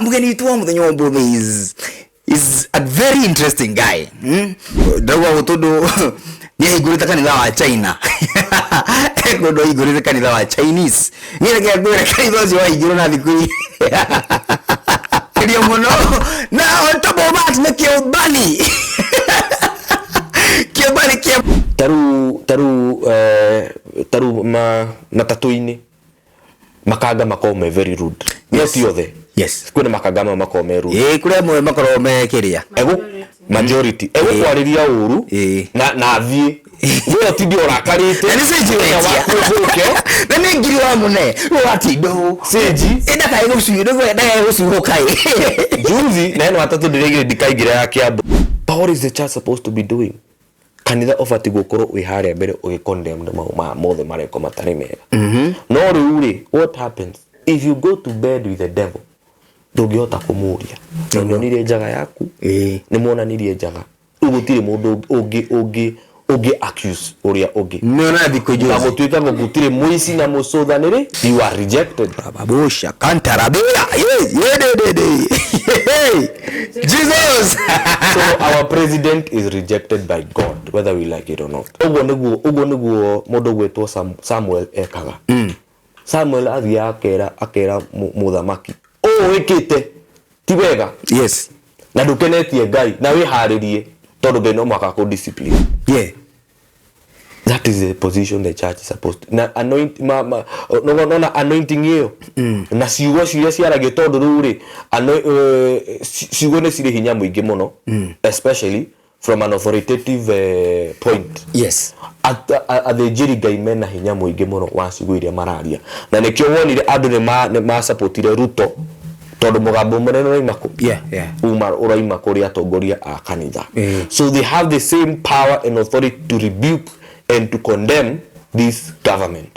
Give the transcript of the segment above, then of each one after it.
Mugeni witũ wa muthenya wa ũmũthĩ is a very interesting guy. Ndauga ũũ tondũ nĩ ahingũrĩte kanitha wa China. He kũndũ ahingũrĩte kanitha wa Chinese. Niĩ reke ngwĩre kanitha ũcio wahingũrwo na thikũ iria mũno. Na on top of that nĩ kĩũmbani. Kĩũmbani kĩa Tarĩu tarĩu matatũ-inĩ makanga makoragwo me very rude. No ti othe. Kwĩna makanga amwe makoragwo me rude. Ĩĩ, kũrĩ amwe makoragwo me kĩrĩa. Majority. Egũkwarĩria ũru na athiĩ. We ũtinde ũrakarĩte. Na nĩ cĩnji Mũthenya wetia. waku ũthũke. Na nĩ ngiri wa mũne. Ũratinda ũũ. Cĩnji. Ĩ ndakae gũcuhũka ĩ. Juzi na ĩno matatũ ndĩraigire ndikaingĩra ya Kiambu. But what is the church supposed to be doing? Kanitha ũbatiĩ gũkorwo wĩ harĩa mbere ũgĩ condemn maũndũ maya mothe marekwo matarĩ mega. No rĩu rĩ, what happens if you go to bed with the devil, ndũngĩhota kũmũria na nĩonire njaga yaku, nĩ muonanirie njaga, rĩu gũtirĩ mũndũ ũngĩ accuse ũrĩa ũngĩ. Nĩona thikũ Na juzi. gũtuĩka ngo gũtirĩ mũici na mũcũthanĩrĩ, you are rejected. Babusha kantarabia. Ye ye de de de. Jesus. So our president is rejected by God whether we like it or not. Ũguo nĩguo, ũguo nĩguo mũndũ ũgwĩtwo Samuel ekaga. Samuel athiaga akera mũthamaki, ũũ wĩkĩte ti wega. Na ndũkenetie Ngai na wĩharĩrie tondũ Ngai no mũhaka akũ discipline. That is the position the church is supposed to. Na anoint, ma, ma, no, no, no, na anointing ĩyo. Na ciugo ciria ciaragio tondũ rĩu rĩ, ciugo nĩ cirĩ hinya mũingĩ mũno, especially from an authoritative point. Athĩnjĩri Ngai mena hinya mũingĩ mũno wa ciugo iria mararia. Na nĩkĩo wonire andũ nĩ ma-supportire Ruto tondũ mũgambo mũnene ũraima kũ? Uma ũraima kũrĩ atongoria a kanitha. So they have the same power and authority to rebuke and to condemn this government.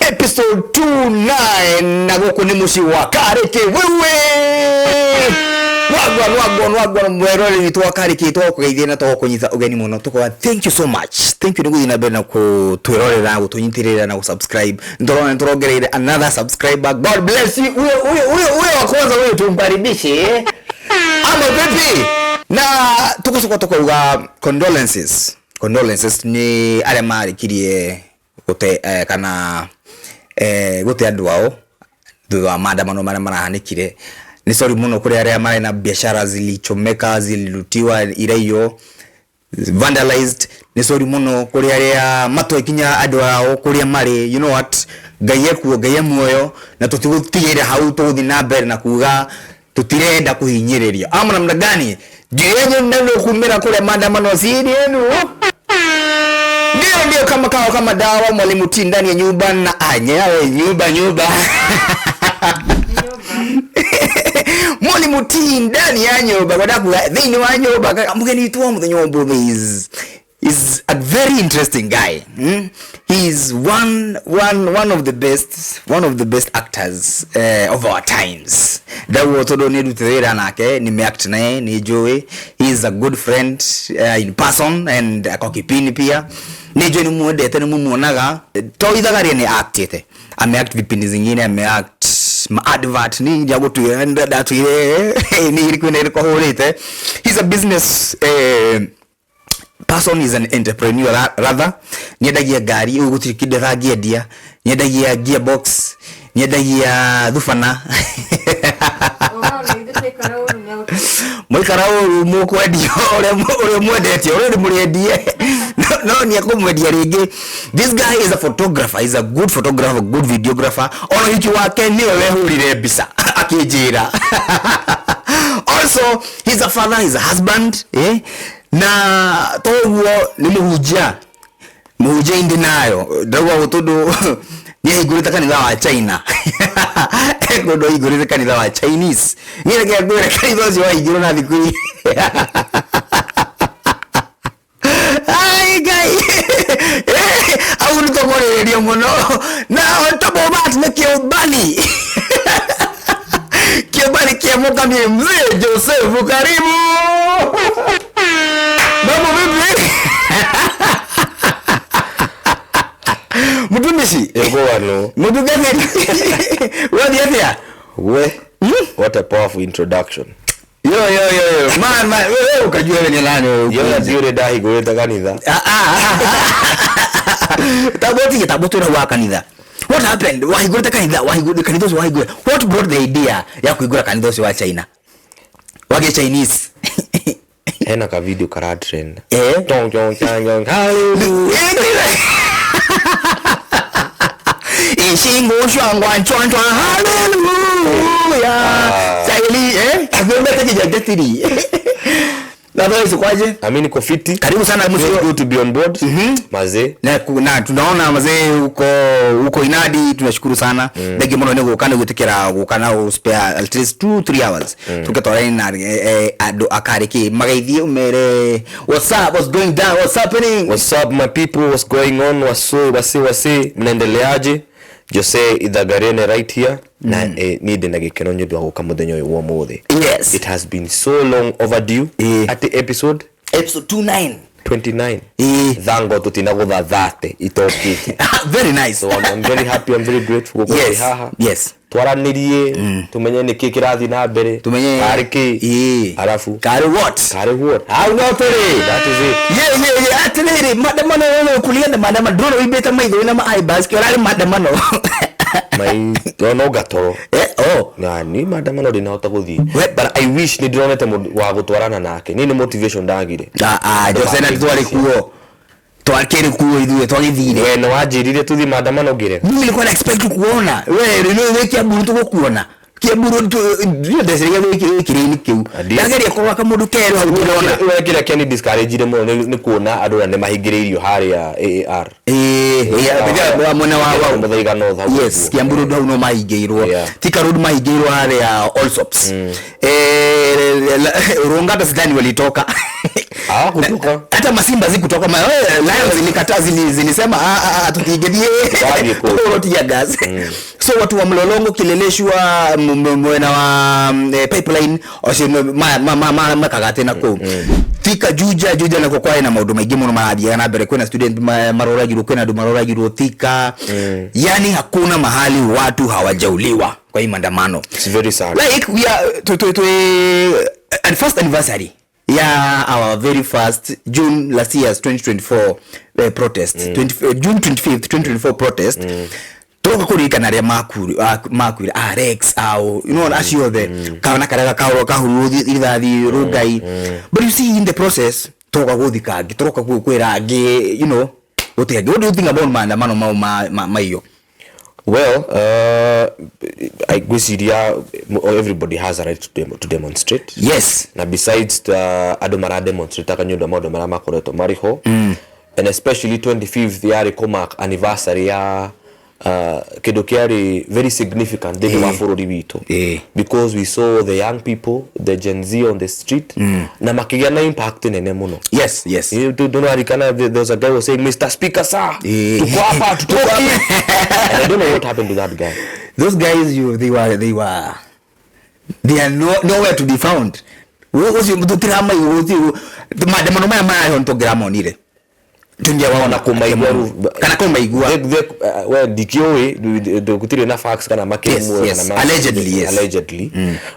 Episode 29 na gũkũ nĩ mũciĩ wa Karĩkĩ wewe. Wagwan, wagwan, wagwan, mweroreri witũ wa Karĩkĩ, twagũkũgeithia na twagũkũnyita ũgeni mũno, tũkoga thank you so much. Thank you nĩ gũthiĩ na mbere na gũtwĩrorera, gũtũnyitĩrĩra na gũsubscribe. Nĩtũrona nĩtũrongereire another subscriber. God bless you. Huyo, huyo, huyo, huyo wa kwanza huyo tumkaribishe. Ama vipi? Na tũgũcoka tũkauga condolences. Condolences nĩ arĩa marĩkirie gũte kana gũte andũ ao thutha wa maandamano marĩa marahanĩkire. Nĩ sorry mũno kũrĩ arĩa marĩ na biashara zilichomeka, zililutiwa, iraiywo, vandalized. Nĩ sorry mũno kũrĩ arĩa matoĩ kinya andũ ao kũrĩa marĩ. You know what? Ngai ekuo, Ngai e muoyo, na tũtigũtigĩra hau, tũgũthiĩ na mbere na kuga tũtirenda kũhinyĩrĩrio. Ama namna gani? Ndirenyu na nĩ kumĩra kũrĩa maandamano siri yenu. Ndio, ndio, kama kawa kama dawa, mwalimu T ndani ya nyumba na anyawe nyumba nyumba. Mwalimu T ndani ya nyumba, kwa daku thĩinĩ wa nyumba. Mugeni witũ wa mũthenya wa ũmũthĩ is a very interesting guy. He is one of the best actors of our times. Ndauga tondũ nĩ ndutĩte wĩra nake, nĩ me-act naye, nĩ njũĩ. He is a good friend in person and kwa kipindi pia. Nĩ njũĩ nĩ mwendete, nĩ mũmuonaga. To ithaga rĩrĩa nĩ actĩte. Ame-act vipindi zingine, ame-act ma-advert, ni ndagũtuĩra, ndatuire, nĩ ĩrĩkũ na ĩrĩkũ ahũrĩte. He's a business person, is an entrepreneur rather. Nyendagia ngari, ũyũ gũtirĩ kĩndũ atangĩendia. Nyendagia gearbox, nyendagia thubana. Mũikara ũru mũkwendio ũrĩa mwendetie, ũrĩa nĩ mũrĩendie. No nĩ ekũmwendia rĩngĩ. This guy is a photographer, is a good photographer, good videographer. Ona hiki wake nĩwe wehũrire mbica akĩnjĩra. Also, he's a father, he's a husband, Na toguo nĩ mũhunjia, mũhunjia indi nayo. Ndauga ũũ tondũ nĩ ahingũrĩte kanitha wa China. He kũndũ ahingũrĩte kanitha wa Chinese. Niĩ reke ngwĩre kanitha ũcio wahingũrwo na thikũ ici. Ai, Ngai. Au nĩ tũkwarĩrĩria mũno. Na on top of that nĩ kĩũmbani. Kĩũmbani kĩa Mũkamie Mzee Joseph, karibu. Mambo vipi? Mtumishi. Ĩgwano. Mũtungatĩri. Wathiĩ atĩa? We. What a powerful introduction. Yo yo yo yo. Man man, wewe ukajua wewe ni nani wewe. Yo ndiũrĩ ndahingũrĩte kanitha. Ah ah. Taboti taboti na wa kanitha. What happened? Wahingũrĩte kanitha, wahingũrĩte kanitha ũcio wahingũrĩte. What brought the idea ya kũhingũra kanitha ũcio wa China? Wa Chinese. Hena ka video kara trend. Eh? Tong tong tong tong. Hallelujah. 一心无相关，转转哈利路亚。在你eh, akwambia kijajetiri. Na wewe sikwaje? Na mimi niko fiti. Karibu sana It's msio. good to be on board. Mazee. Na tunaona mazee uko uko inadi, tunashukuru sana. Thengi muno nĩ gũka nĩ gwĩtĩkĩra gũka na gũ spare at least 2 3 hours. Tũkĩtwarane na andũ akarĩ kĩ mageithie ũmere what's up, what's going down, what's happening. What's up my people? What's going on? What's up? Wase wase. Mnaendeleaje? Jose Ithagarene right here. Na niĩ ndĩ na gĩkeno nĩ ũndũ wa gũka mũthenya ũyũ wa ũmũthĩ. Yes. It has been so long overdue. At episode Episode 29. 29. Eh. Thank God tũtinagũtha 30 itokĩte. Very nice. So I'm very happy, I'm very grateful gũkorwo Yes. ndĩ haha. Yes. Twaranĩrie, tumenye nĩkĩ kĩrathiĩ na mbere. Tumenye karĩ kĩ. Ĩĩ. Arabu Karĩ what? karĩ what? Hau no tũrĩ. That is it. Ye ye ye atirĩrĩ maandamano wewe kulia na maandamano ndũrona ũimbĩte maitho wĩna ma eyebrows kĩ ũrarĩ maandamano. Mai no ngatoro. Eh oh. Na ni maandamano ndinahota gũthiĩ. We- But I wish nĩ ndĩronete mũndũ wa gũtwarana nake. Niĩ nĩ motivation ndagire. Ah ah Jose na twarĩ kuo. Twakĩrĩ kuo ithuĩ twagĩthire. We nĩ wanjĩrire tũthiĩ maandamano ngĩrega. Mimi nilikuwa na expect kuona. Wewe nĩ wĩ Kiamburu tũgũkuona. Kiamburu tu ndio ndeciria wĩ kĩrĩinĩ kĩu. Adi- Ndageria kũrora kamũndũ kerũ hau ndĩrona. We kĩrĩa kĩani discourage mũno nĩ kuona andũ arĩa nĩ mahingĩrĩirio harĩa AAR. Eh, mwena wa Muthaiga North hau yes ũguo. Kiambu Road hau no mahingĩirwo Yeah. Thika Road mahingĩirwo harĩa Allsops Rungata sidhani walitoka Hawakutoka. hata masimba zikutoka ma Lions zilikataa zilisema ah ah tutiingirie Wathiĩ kũu. Tũhũrwo tear gas. So watu wa Mlolongo Kileleshwa mwena wa pipeline ocio makagate na kũu Thika Juja Juja nako kwarĩ na maũndũ maingĩ mũno marathiaga na mbere kwĩna student maroragirwo kwĩna andũ maroragirwo Thika. Yani hakuna mahali watu hawajauliwa kwa hii maandamano. It's very sad. Like we are to and first anniversary ya our very first June last year's 2024 protest. June 25th 2024 protest. Turoka kuririkana aria makuire Alex au you know acio othe kana karega kauro kahurwo rithathi Rungai. But you see in the process turoka guthika angi turoka kwira angi you know guti angi. What do you think about maandamano mau maiyo? Well, I gwĩciria everybody has a right to demonstrate. Yes. Na besides andũ mara demonstrate nĩ ũndũ wa maũndũ marĩa makoretwo marĩ ho. And especially 25th yarĩ kũmark anniversary ya kĩndũ kĩarĩ very significant thĩinĩ wa bũrũri witũ. Because we saw the young people, the Gen Z on the street, na makĩgĩa na impact nene mũno. Yes, yes. You don't know, there was a guy who was saying, Mr. Speaker, sir, tuko hapa, tutoki. And I don't know what happened to that guy. Those guys, they are nowhere to be found. Ucio tutiramaigu maandamano maya maraho nĩtũngĩramonire. Tũngĩawaona Kũmaigua kana kũmaigua. Well, ndikĩũĩ gũtirĩ na facts kana makĩmwe Yes, yes. kana Allegedly, yes. Allegedly.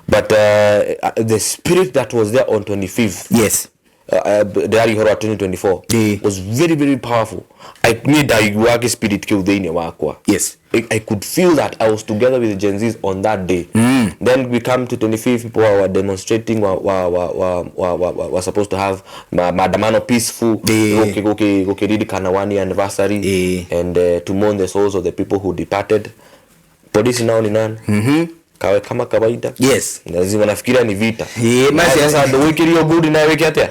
But the spirit that was there on 25th. Yes. Ndĩraria ũhoro wa 2024 was very very powerful. I niĩ ndaiguaga spirit kĩu thĩinĩ wakwa. Yes. I could feel that I was together with the Gen Zs on that day. Then we come to 25th, people were demonstrating, were supposed to have maandamano peaceful, gũkĩririkana 1 year anniversary and to mourn the souls of the people who departed. Polisi nao ni nani? Kawe kama kawaida. Yes. Lazima nafikiria ni vita. Sasa ndio wiki hiyo good na wiki atia.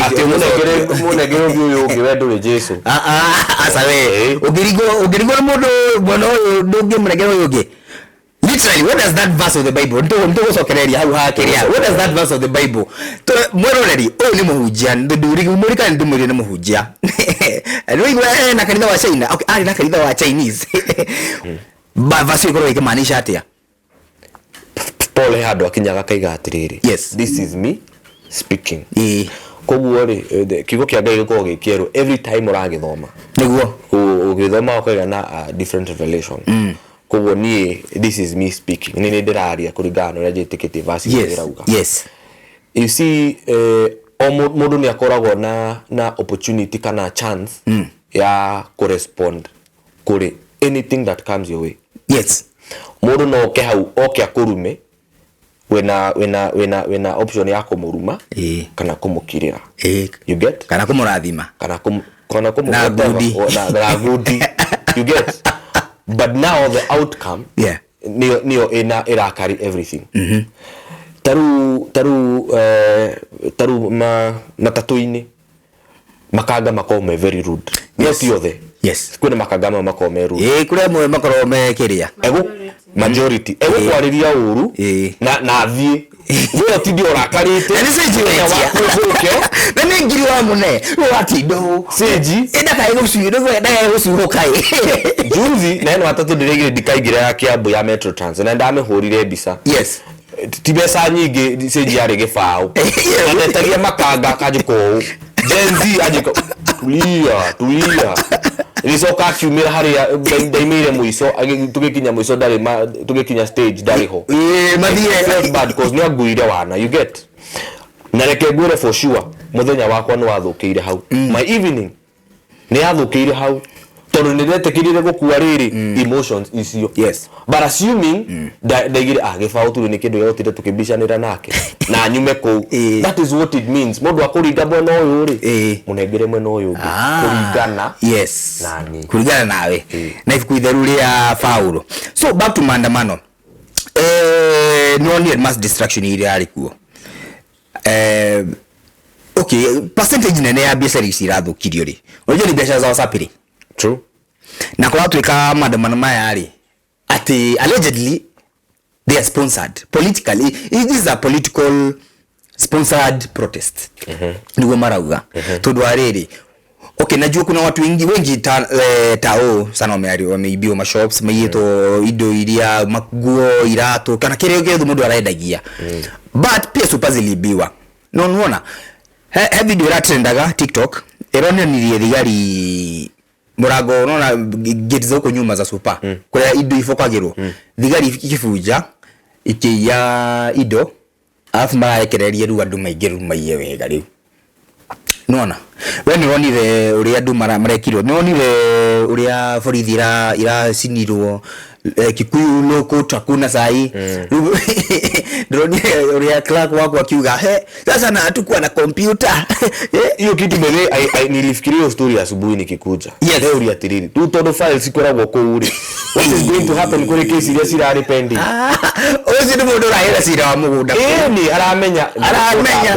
Ati munegere ũyũ ũngĩ we ndũrĩ Jesu. Asa we. Ũngĩringwo nĩ mũndũ bwana ũyũ ndũngĩmũnengera ũyũ ũngĩ. Literally, what does that verse of the Bible? Nitũgũcokereria hau hakĩrĩa. What does that verse of the Bible? Mwĩroreri, ũyũ nĩ mũhunjia. Mũrikani ndĩmwĩrire nĩ mũhunjia. Nĩwaigua na kanitha wa China. Okay, arĩ na kanitha wa Chinese. Verse ĩyo ĩkoragwo ĩkĩmaanisha atĩa? Paul he handũ akinyaga akaiga atĩrĩrĩ. Yes. This is me speaking. Koguo rĩ, kiugo kĩa Ngai gĩkoragwo gĩ kĩerũ every time ũragĩthoma. Niguo. Ũgĩthoma ũkagĩa na a different revelation. Koguo niĩ, this is me speaking, nĩ ndĩraria kũringana na ũrĩa njĩtĩkĩtie verse ĩyo ĩrauga. You see, o mũndũ nĩ akoragwo na opportunity kana chance ya kũrespond kũrĩ anything that comes your way. Mũndũ no oke hau, oke akũrume, wĩna option ya kũmũruma kana kũmũkirĩra. You get? Kana kũmũrathima. Kana kana kũmũ- Na whatever. ngudi. Na ngudi. You get? But now the outcome niyo ina ĩrakari everything. Taru matatũ-inĩ makanga makoragwo me very rude. No ti othe. Kwĩna makanga mamwe makoragwo me rude. Kũrĩ amwe makoragwo me kĩrĩa. Majority. Egũkwarĩria ũru na athiĩ. We ũtinde ũrakarĩte. Na nĩ cenji Mũthenya wetia. waku ũthũke. Na nĩ ngiri wa mũne. We watinda ũũ. Cenji. Ndakae gũcuhũka ĩ. Juzi, na ĩno atatũ ndĩraigire ndikaingĩra ya Kiambu ya Metro Trans, na ndamĩhũrire mbica. Ti mbeca nyingĩ, cenji yarĩ gĩbaũ. Na ndetagia makanga akanjĩka ũũ. Gen Z anjĩka, tulia, tulia. Gĩcoka akiumĩra harĩa ndaimĩire mũico, tũgĩkinya mũico ndarĩ tũgĩkinya stage ndarĩ ho. Mathire. Felt bad cause nĩanguire wana, you get? Na reke ngwĩre for sure, mũthenya wakwa nĩwathũkĩire hau. My evening nĩyathũkĩire hau. Tondũ nĩndetĩkĩrire gũkua rĩrĩ emotions icio. But assuming ndaigire, gĩbaũ tu nĩ kĩndũ gĩa gũtinda tũkĩbicanĩra nake na nyume kũu. That is what it means. Mũndũ akũringa mwena ũyũ rĩ, mũnengere mwena ũyũ ũngĩ. Kũringana na niĩ. Kũringana nawe. Na ibuku itheru rĩa Paulo. So back to maandamano. Nĩwonire mass destruction iria yarĩ kuo. Okay, percentage nene ya biacara ici irathũkirio rĩ. Unajua ni biacara za wasapiri. True. Na kũratuĩka maandamano maya rĩ, atĩ allegedly they are sponsored politically. It is a political sponsored protest. Niguo marauga. Tondũ wa rĩrĩ, okay, najua kuna watu wengi, wengi tao sana wameibiwa mashops, maiyĩtwo indo iria, maguo, iratũ, kana kĩrĩa gĩothe mũndũ arendagia. But pia super ziliibiwa. No nuona he video iratrendaga TikTok ironanirie thigari mũrango, unaona gate za huko nyuma za super, kũrĩa indo ibokagĩrwo. Thigari ikibunja ikĩiya indo, alafu mararekereria rĩu andũ maingĩ rĩu maiye wega rĩu. Nĩwona? We nĩwonire ũrĩa andũ marekirwo, nĩwonire ũrĩa borithi iracinirwo, Kikuyu local hakuna sahi. Rĩu ndĩronire ũrĩa clerk wakwa akiuga, he, sasa na hatukuwa na computer. Hiyo kitu mbele, nilifikiria hiyo story asubuhi nikikuja. Leo ria tiriri. Tu todo files ikoragwo kũu rĩ. What is going to happen kũrĩ case iria cirarĩ pending? Ũcio nĩ mũndũ ũrahĩra cira wa mũgũnda. Nĩ aramenya. Aramenya.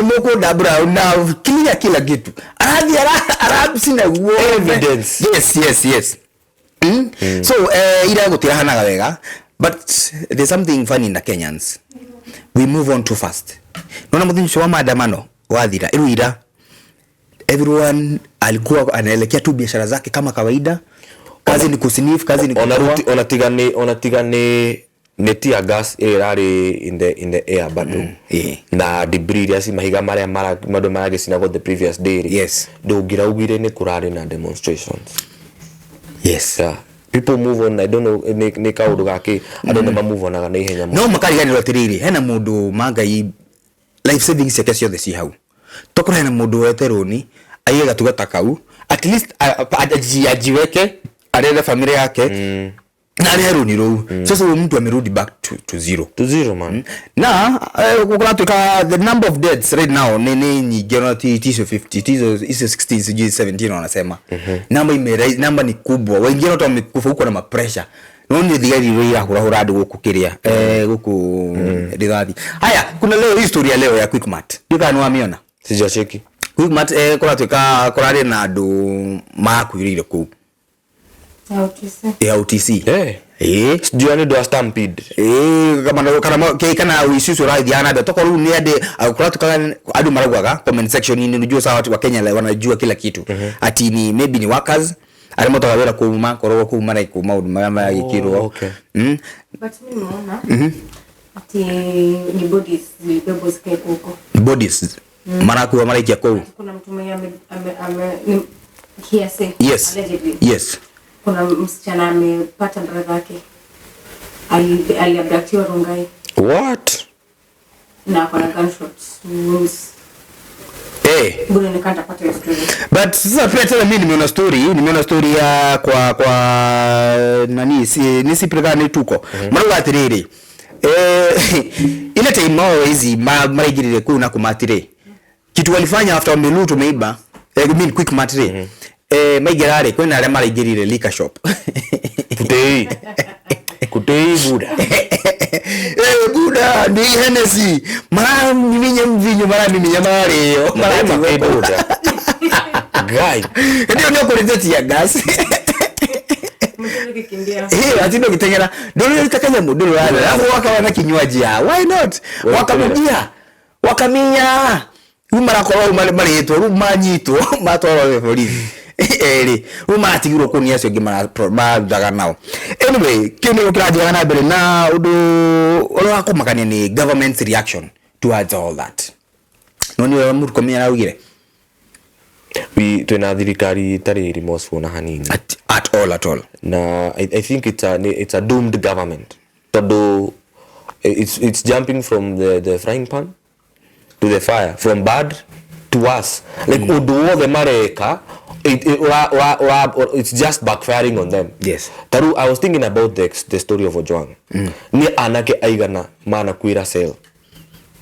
Mũkũndambũra na clear kila kitu. Arathiĩ aracina guo. Evidence. Yes, yes, yes. So, ira gũtirahanaga wega, but there's something funny in the Kenyans. We move on too fast. Naona mũthenya ũcio wa maandamano wathira, ĩru ira everyone alikuwa anaelekea tu biashara zake kama kawaida. Kazi ni kusniff, kazi ni Ona kutoa. ruti, ona tiga ni, ona tiga ni, ni tear gas ĩrĩa ĩrarĩ in the air bado. Na debris iria ci mahiga marĩa andũ maragĩcinagwo the previous day rĩ. Ndũngĩraugire nĩ kũrarĩ na demonstrations. Yeah. People move on, I don't know, nĩ kaũndũ gakĩ, andũ nĩ ma-move onaga na ihenya mũno. No makariganĩrwo atĩrĩrĩ, hena mũndũ mangai life savings ciake ciothe ci hau. Tokorwo hena mũndũ woete rũni, aige gatugata kau, at least ajiweke, arere familia yake, na arĩhe rũni rũu. Sasa huyo mtu amerudi back to zero. To zero, man. Na kũratuĩka the number of deaths right now ni nyingĩ, ona ti icio 50, ti icio 16, sijui 17 wanasema. Namba namba ni kubwa. Wengine watu wamekufa huko na mapressure. No ni thigari iria irahũrahũra andũ gũkũ kĩrĩa, gũkũ rithathi. Haya, kuna leo history ya leo ya Quickmart. Ndiũĩ kana nĩwamĩona? Sijacheki. Quickmart, kũratuĩka kũrarĩ na andũ makuĩrĩire kũu. Ya OTC. Ya OTC. Sijui ni ndo stampede. Kama ndo, kana mo, ke, kana uici ucio ũrathiaga na mbere. Tokorwo rĩu nĩ andĩ, kũratuĩka andũ maraugaga comment section inĩ, unajua sawa watu wa Kenya wanajua kila kitu. Ati ni maybe ni workers arĩa motaga wĩra kũu makoragwo kũu maraikwo maũndũ marĩa maragĩkĩrwo. Oh, okay. But mimi naona ati ni bodies zilibebwa zikaekwa huko. Bodies. Marakua maraikia kũu. Kuna mtu mwenye ame ni hearsay. Allegedly. Kuna msichana amepata brother yake. Aliabductiwa Rongai. What? Na ako na gunshots wounds. Mbona nikanda pata hiyo story? But sasa pia tena mimi nimeona story ya kwa nani, si nisi ni tuko marauga atiriri, ile time mao hizi maraigirire kuu na kumatire kitu walifanya after wameloot, wameiba, I mean Quickmart ri, maigera ri kwina aria maraingirire liquor shop. Kutei. Kutei, buda. Buda, ni Hennessy, maramiminya mvinyo, maramiminya, mararĩo. Marema, buda. Guy. Ndio ndio kũrĩte gas. Mtu kikimbia. Ati ndio gitengera ndũrĩrĩte kanyamũ ndũrĩ alafu wakawa na kinywaji ya why not, wakamujia wakaminya rĩu marakorwo rĩu marĩtwo rĩu manyitwo matwarwo borithi ĩrĩ rĩu maratigirwo kũu nĩ acio angĩ marutaga nao. Anyway, kĩu nĩkĩo kĩrathiaga na mbere na ũndũ ũrĩa wa kũmakania nĩ government's reaction towards all that. No nĩ ũrĩa Murkomen araugire. We twina thirikari itarĩ remorseful na hanini. At all, at all. Na I think it's a doomed government tondu it's jumping from the frying pan to the fire, from bad to worse, like undu wothe mareka it, it, ura, ura, ura, it's just backfiring on them. Taru I was thinking about the story of Ojwang. Ni anake aigana manakuira cell?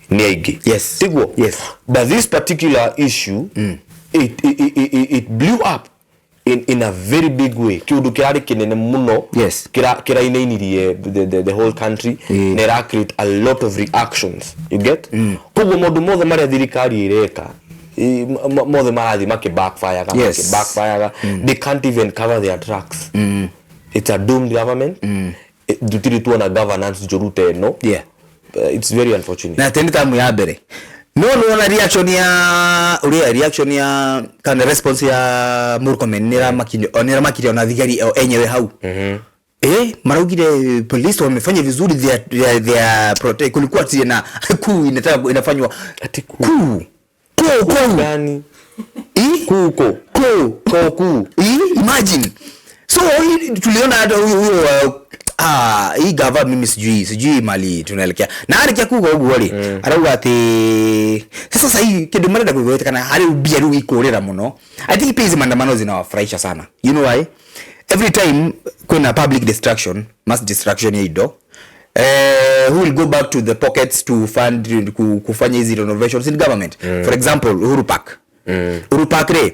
Ni aingĩ. Tiguo? Yes. But this particular issue, it blew up in a very big way. Kiundu kirari kinene muno. Kirainainirie the whole country. Na ira create a lot of reactions, you get? Koguo maundu mothe maria thirikari ireka mothe marathi maki backfire, maki backfire. They can't even cover their tracks. It's a doomed government. Tutiri tuona governance njũru ta ĩno. It's very unfortunate. Na teni tamu ya mbere no nĩwona reaction ya uria, reaction ya kana response ya Murkomen nĩramakirie ona thigari o enyewe hau. Maraugire police wamefanya vizuri, their protect. Kulikuwa ati na kuu inataka inafanywa. Ati kuu? Kuu kuu kuu. Gani? Kuko. Kuu. Koku. Imagine. So tuliona hata huyu huyo hii gava, mimi sijui mali tunaelekea na arikia kuga uguo ri arauga ati sasa hii kindu marenda kuiwetekana hari mbia riu ikurira muno. I think pia hizi maandamano zinawafurahisha sana. You know why? Every time kuna public destruction, mass destruction ya indo, who will go back to the pockets to fund kufanya hizi renovations in government? For example, Uhuru Park. Uhuru Park ri,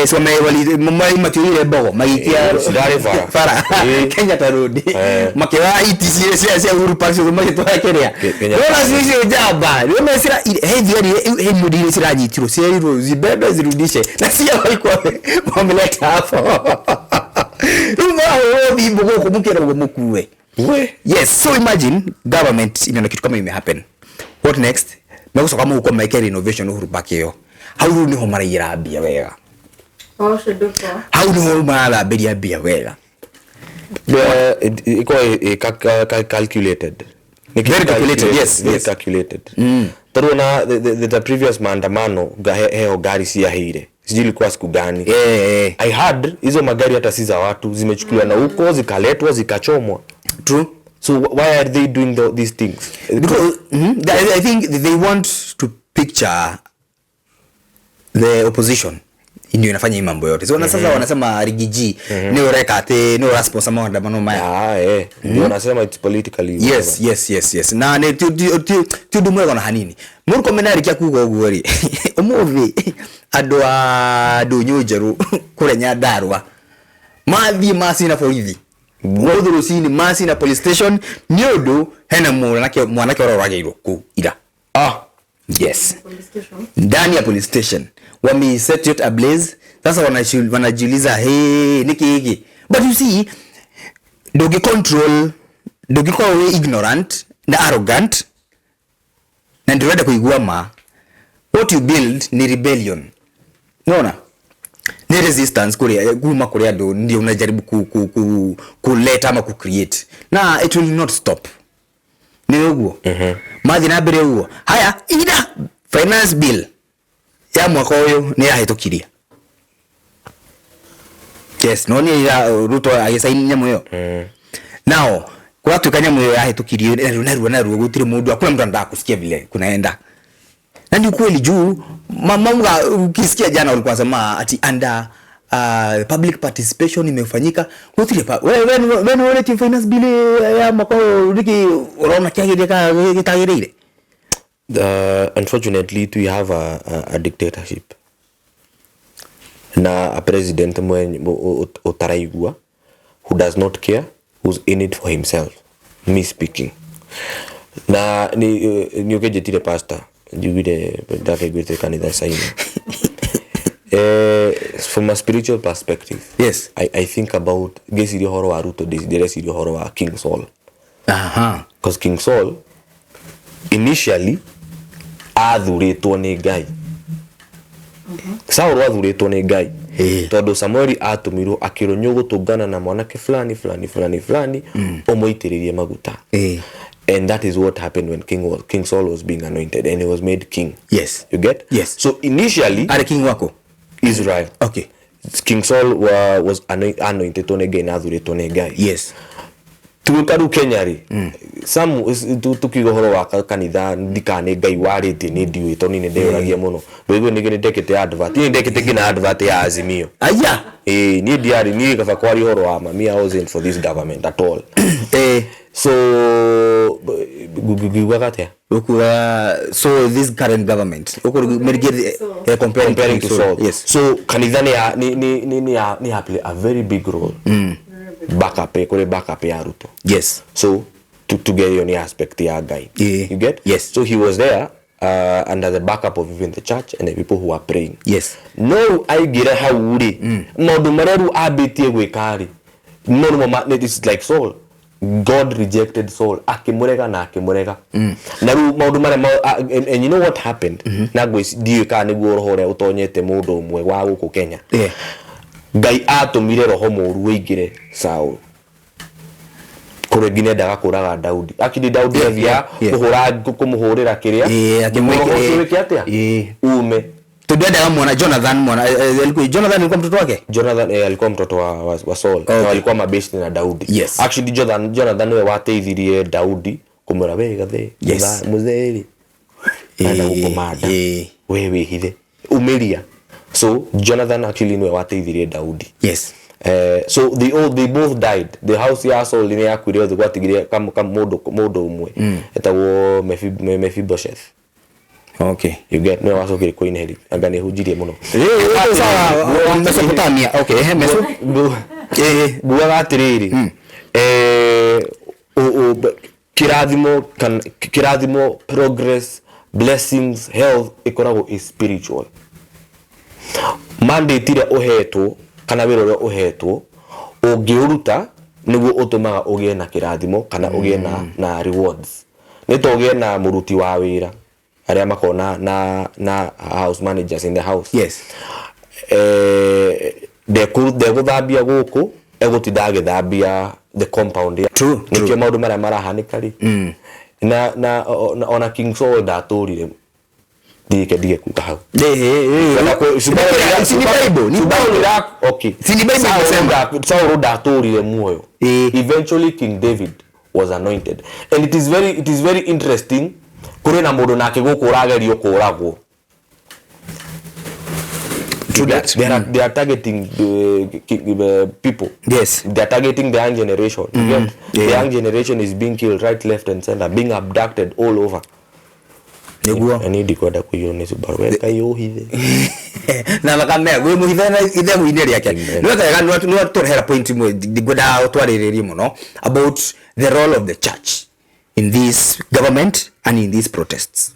so wame wali matiũrire mbogo magikia Cirarĩ bara. Bara. Kenyatta Road. Makĩoya iti cia Uhuru Park ciothe magĩtwara kĩrĩa. Kenyatta. Wona cicio njamba rĩu cira he thigari he mũndũ iria ciranyitirwo cirerirwo zibebe zirudishe na cia walikuwa wameleta hapo rĩu marahũrwo thimũ gũkũ mũkĩragwo mũkue. We. Yes, so imagine government imeona kitu kama imehappen. What next? Megũcoka mũhuko meke renovation Uhuru Park ĩyo. Hau rĩu nĩho maraiyĩra mbia wega. Waoshe duko. Hau nĩho marathambĩria mbia wega. Iko calculated. Ni Very calculated, yes, very yes. calculated. Tondu ona the previous maandamano heho ngari ciaheire, sijui ilikuwa siku gani. I heard hizo magari hata si za watu, zimechukuliwa na huko zikaletwa zikachomwa. True. So why are they doing these things? Because I think they want to picture the opposition ndio inafanya hii mambo yote. So na sasa wanasema Riggy G ni ureka ati ni urasponsor maandamano maya. Ah, ndio wanasema it's politically Yes, na nĩ ti ũndũ mwega ona hanini. Murkomen arĩkia kuga ũguo rĩ, ũmũthĩ andũ a ndũnyũ njerũ kũrĩa Nyandarũa mathiĩ macina borithi ũmũthĩ rũcinĩ, macina police station nĩ ũndũ hena mwanake ũrĩa ũragĩirwo kũu ira. Yes. Police station. Ndani ya police station wame set it ablaze. Sasa wanajiuliza, hey, niki hiki? But you see, ndũngĩ control, ndũngĩkorwo wĩ ignorant na arrogant na ndũrenda kũigua ma. What you build ni rebellion. Unaona, ni resistance kuri kuma kuri andũ ndio unajaribu kuleta ama ku create na it will not stop. Nĩ ũguo mathiĩ na mbere ũguo. Haya, ira finance bill. Ya mwaka ũyũ nĩ yahĩtũkirie. Yes, no nĩ ya Ruto agĩcaini nyamũ ĩyo. Now kũratuĩka nyamũ ĩyo yahĩtũkirio narua narua narua, gũtirĩ mũndũ, hakuna mtu anataka kusikia vile kunaenda. Na ni ukweli juu mauga ukisikia jana walikuwa wanasema ati under public participation imefanyika, gũtirĩ we nĩ wonete finance bill ya mwaka ũyũ rĩngĩ ũrona kĩagĩrĩire kana gĩtagĩrĩire? Unfortunately, we have a dictatorship na a president mwenye utaraigua, who does not care, who's in it for himself. Me speaking na ni ũkĩnjĩtire pastor, njugire ndakaiguĩte kanitha caina. From a spiritual perspective, I think about, ngĩciria ũhoro wa Ruto, ndĩreciria ũhoro wa King Saul, because King Saul initially athurĩtwo nĩ Ngai. Saul athurĩtwo nĩ Ngai tondũ Samueli atũmirwo akĩrwo nĩ ũgũtũngana na mwanake fulani fulani fulani fulani, ũmũitĩrĩrie maguta. And that is what happened when King Saul was being anointed and he was made king. You get? Yes. So initially Arĩ king wako? Israel. King Saul was anointed nĩ Ngai na athurĩtwo nĩ Ngai. Tuĩka rĩu Kenya rĩ, some tukiuga ũhoro wa kanitha, ndikana nĩ Ngai warĩtie, nĩ ndiũĩ, tondũ niĩ nĩ ndeyũragia mũno. Rĩu ningĩ nĩ ndekĩte advert, niĩ ndekĩte nginya advert ya Azimio. Aya. Ĩĩ, niĩ ndiarĩ, niĩ kaba kwaria ũhoro wa ma, me, I wasn't for this government at all. So ngiugaga atĩa? Ukuga so this current government So- comparing, Comparing to Saul. Yes. So kanitha nĩ ya nĩ nĩ nĩ nĩ ya nĩ ya play a very big role. Backup, kũrĩ backup ya Ruto. So to get you aspect ya Ngai. You get? Yes. So he was there under the backup of even the church and the people who are praying. No aingĩra hau rĩ, maũndũ marĩa rĩu ambĩtie gwĩka rĩ, no nĩmo it's like Saul. God rejected Saul, akĩmũrega na akĩmũrega. Na rĩu maũndũ marĩa and you know what happened? Na ndiũĩ kana nĩguo roho ũrĩa ũtonyete mũndũ ũmwe wa gũkũ Kenya. Ngai atũmire roho mũru ũingĩre Saul. Kũrĩ nginya endaga kũraga Daudi. Actually Daudi athia kũhũra, kũmũhũrĩra kĩrĩa. Akĩmwĩkĩra- Roho ũcio wĩke atĩa? Ume. Tondũ endaga mwana Jonathan, mwana Jonathan alikuwa mtoto wake? Jonathan alikuwa mtoto wa Saul. Na alikuwa mabeshte na Daudi. Actually Jonathan niwe wateithirie Daudi kumwĩra we gathe, mũthee rĩ. Enda gũkũmanda. We wĩhithe. Umĩria. So Jonathan actually niwe wateithirie Daudi. So they both died. The house ya Saul nĩ yakuire othe, gwatigire kam mũndũ ũmwe. Etagwo Mephibosheth. You get? No, wacokire kũ inherit. Anga nĩ hunjirie mũno. Sawa, Mesopotamia. Okay, Meso. Ngugaga atĩrĩrĩ, kĩrathimo kĩrathimo, progress, blessings, health ĩkoragwo ĩ spiritual. Mandate ĩrĩa ũhetwo kana wĩra ũrĩa ũhetwo ũngĩũruta nĩguo ũtũmaga ũgĩe na kĩrathimo kana ũgĩe na rewards. Nĩ ta ũgĩe na mũruti wa wĩra arĩa makoragwo na house managers in the house. Ndegũthambia gũkũ, egũtinda agĩthambia the compound ya. Nĩkĩo maũndũ marĩa marahanĩka rĩ. Na ona King Saul ndatũrire. Ndige kuga hau. Si ni Bible, ni Bible. Okay. Si ni Bible inasema. Saul ndatũrire muoyo. Eventually King David was anointed. And it is very interesting kũrĩ na mũndũ nake gũkũ ũragerio kũragwo. True that. They are targeting the people. They are targeting the young generation. You get? The young generation is being killed right, left and center, being abducted all over. Nĩguo. Na niĩ ndikwenda kũiywo nĩ Subaru. We Ngai ũhithe. Na thakame, wĩ mũhithe na ithegũ-inĩ rĩake. Amen. Nĩ wega, nĩ watũrehera point ĩmwe ngwendaga twarĩrĩrie mũno about the role of the church in this government and in these protests.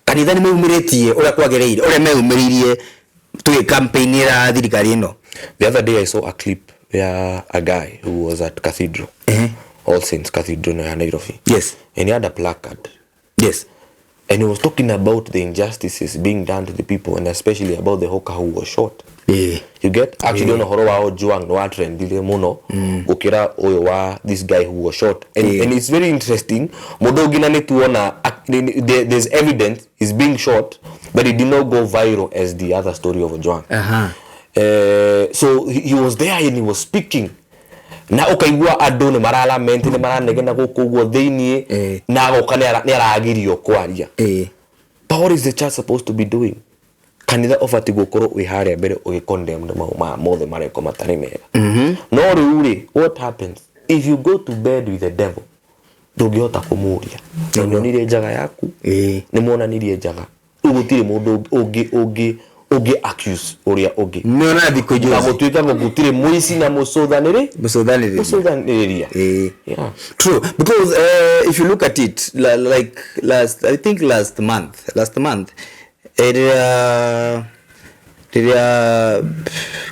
Kanitha nĩ meumĩrĩtie ũrĩa kwagĩrĩire, ũrĩa meumĩrĩirie tũgĩ campaign-ĩra thirikari ĩno. The other day I saw a clip ya a guy who was at Cathedral. All Saints Cathedral ya Nairobi. And he had a placard. And he was talking about the injustices being done to the people, and especially about the hawker who was shot. You get? Actually, ona horo wa Ojwang no atrendire muno gukira uyu wa this guy who was shot. And it's very interesting. Mundu ungi na nituona there's evidence he's being shot, but it did not go viral as the other story of Ojwang. So he was there and he was speaking. Na ukaigua andu ni maralament ni maranegena guku uguo thiini na agoka ni aragirio kwaria. But what is the church supposed to be doing? Kanitha ubati gukorwo wi haria mbere ugicondemn maundu mothe mareko matari mega. No riu ri, what happens if you go to bed with the devil? Ndungihota kumuria. Na nionire njaga yaku, ni mwonanirie njaga. Riu gutiri mundu ungi accuse uria ungi. Nona thikũ na gutuika gutiri muici na mucuthaniri. Mucuthaniriria. Yeah. True, because if you look at it like last, I think last month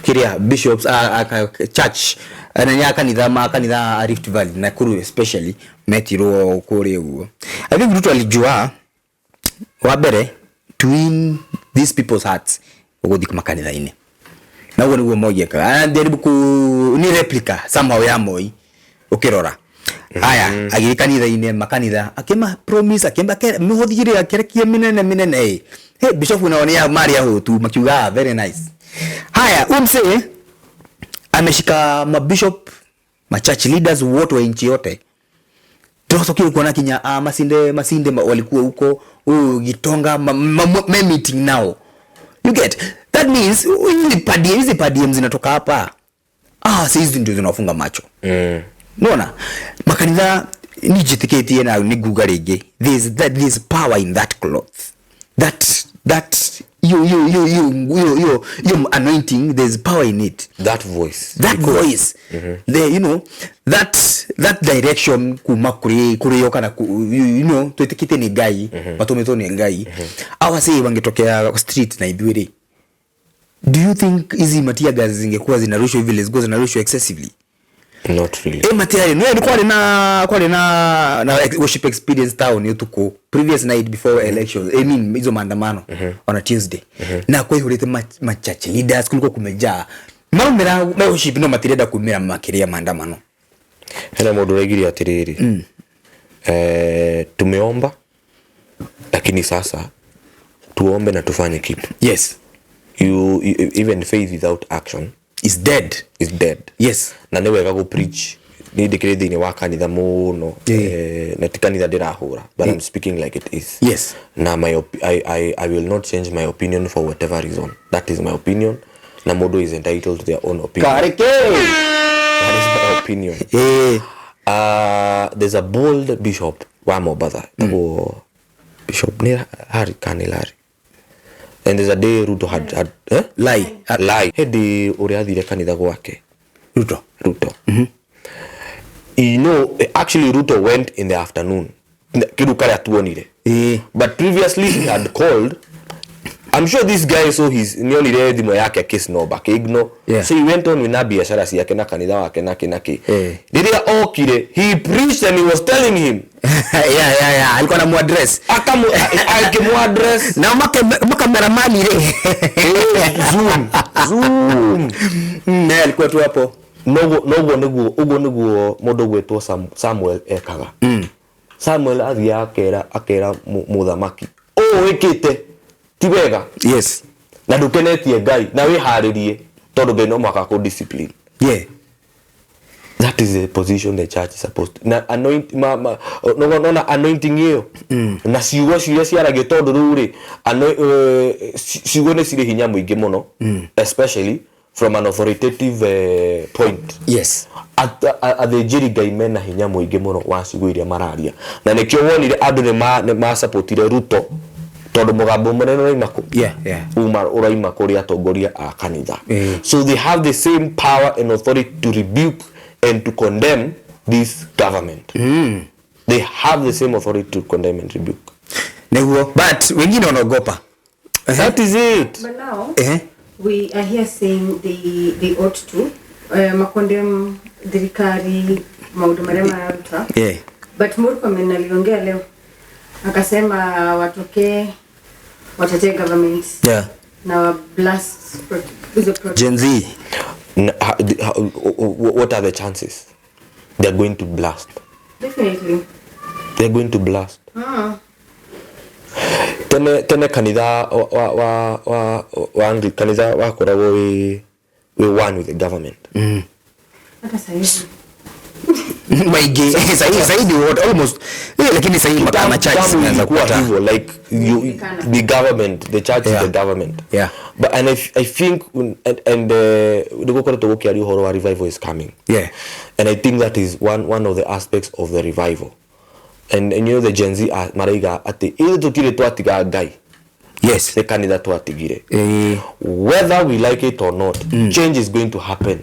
kiria bishops church na nya kanitha ma kanitha Rift Valley Nakuru especially metirwo kuri uguo. I think Ruto alijua wa mbere to win these people's hearts uguthi makanitha-ini. Na uguo niguo Moi ekaga. Anajaribu ku ni replica somehow ya Moi ukirora. Aya agiri kanitha-ini makanitha akima promise akimba mihothire akerekie minene minene. Hey, bishop unaonea mari ya hutu makiuga very nice. Haya umse ameshika mabishop ma church leaders wote wa nchi yote. Tunasokio kuona kinya masinde walikuwa huko huyu Gitonga ma meeting now. You get that means hizi per zinatoka hapa. Sasa hizi ndio zinafunga macho. Unaona? Makanitha ni jitiketie na ni guga rege. There's power in that cloth. That you anointing, there's power in it. That voice. That voice. The, you know, that direction kuma kuri kana you know twetikite ni Ngai, matumitwo ni Ngai. Awa say wangetokea street na ithuĩ. Do you think hizi matia gas zingekuwa zinarushwa hivi let's go zinarushwa excessively? Not really. Material no kwari na worship experience town utuku previous night before elections, I mean hizo maandamano on a Tuesday. Na kwa ihurite ma church leaders kulikuwa kumejaa. Maumira worship no matirenda kumira makiria maandamano. Hena mundu regiria atiriri. Tumeomba lakini sasa tuombe na tufanye kitu. Yes. You even faith without action is dead. Is dead. Yes. Na nĩ wega go preach ni ndikire thiini wa kanitha muno na ti kanitha ndirahura, but I'm speaking like it is. Yes. Na my I will not change my opinion for whatever reason. That is my opinion. Na mundu is entitled to their own opinion. Kareke. That is my opinion. There's a bold bishop wa Mombasa. Bishop ni Harry Kanilari. And there's a day Ruto had lie. Hedi uria athire kanitha gwake. Ruto. You know, actually Ruto went in the afternoon. Kidu karia tuonire. But previously he had called. I'm sure this guy saw his nionire thimo yake case no back ignore. Yeah. So he went on with na biashara ciake na kanitha wake na kinaki. Riria okire, he preached and he was telling him. Yeah. Alikuwa na muaddress. Akamuaddress. Na makameramani re. Zoom. Ne alikuwa tu hapo. Noguo niguo uguo niguo mundu gwitwo Samuel ekaga. Samuel athia akera muthamaki. O wikite ti wega. Yes. Na ndukenetie Ngai na wiharirie tondu Ngai no mwaka ku discipline. Yeah. That is the position the church is supposed to. Na anoint no anointing iyo. Na ciugo ciria ciaragio tondu riu ri ciugo ni cirĩ hinya mũingĩ mũno, especially from an authoritative point. Yes. Athĩnjĩri Ngai mena hinya mũingĩ mũno wa ciugo iria mararia. Na nĩkĩo wonire andũ nĩ masupportire Ruto tondu mugambo munene uraima ku. Yeah, yeah. Uma uraima kuri atongoria a kanitha. So they have the same power and authority to rebuke and to condemn this government. They have the same authority to condemn and rebuke. Neguo, but wengine wanaogopa. That is it. But now we are here saying they ought to makondem thirikari maundu maria mararuta. Yeah. But Murkomen aliongea leo Akasema watokee watetee government na wa blast hizo Gen Z. What are the chances? They are going to blast. Definitely. They are going to blast. Tene kanitha wa Anglican kanitha wakoragwo wi one with the government. Hata sahizi. Maigi sahizi what almost lakini sahizi kama church zinaanza kuwa hivyo, like you, the government, the church is the government. Yeah. But and I think and ndigukoretwo gukiaria uhoro wa revival is coming. Yeah. And I think that is one of the aspects of the revival. And you know the Gen Z maraiga ati ithe tutire twatiga Ngai. Yes. The kanitha twatigire. Whether we like it or not, change is going to happen.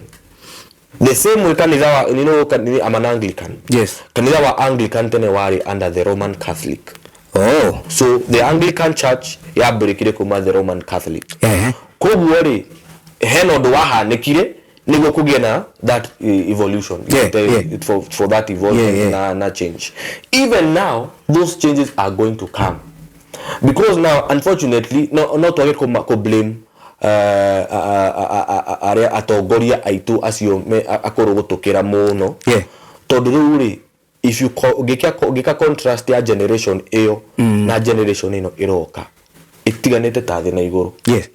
The same way kanitha wa, you know, I'm an Anglican. Yes. Kanitha wa Anglican tene wari under the Roman Catholic. Oh. So the Anglican Church yambĩrĩkire kuma the Roman Catholic. Koguo rĩ hena ũndũ wahanĩkire nĩguo kũgĩe na that evolution. For that evolution na change. Even now those changes are going to come. Because now unfortunately no twage ko blame aria atongoria aitu acio akũrũ gũtũkĩra mũno. Tondũ rĩu rĩ if you ngĩka contrast ya generation ĩyo na generation ĩno ĩroka ĩtiganĩte ta thĩ na igũrũ. Yes.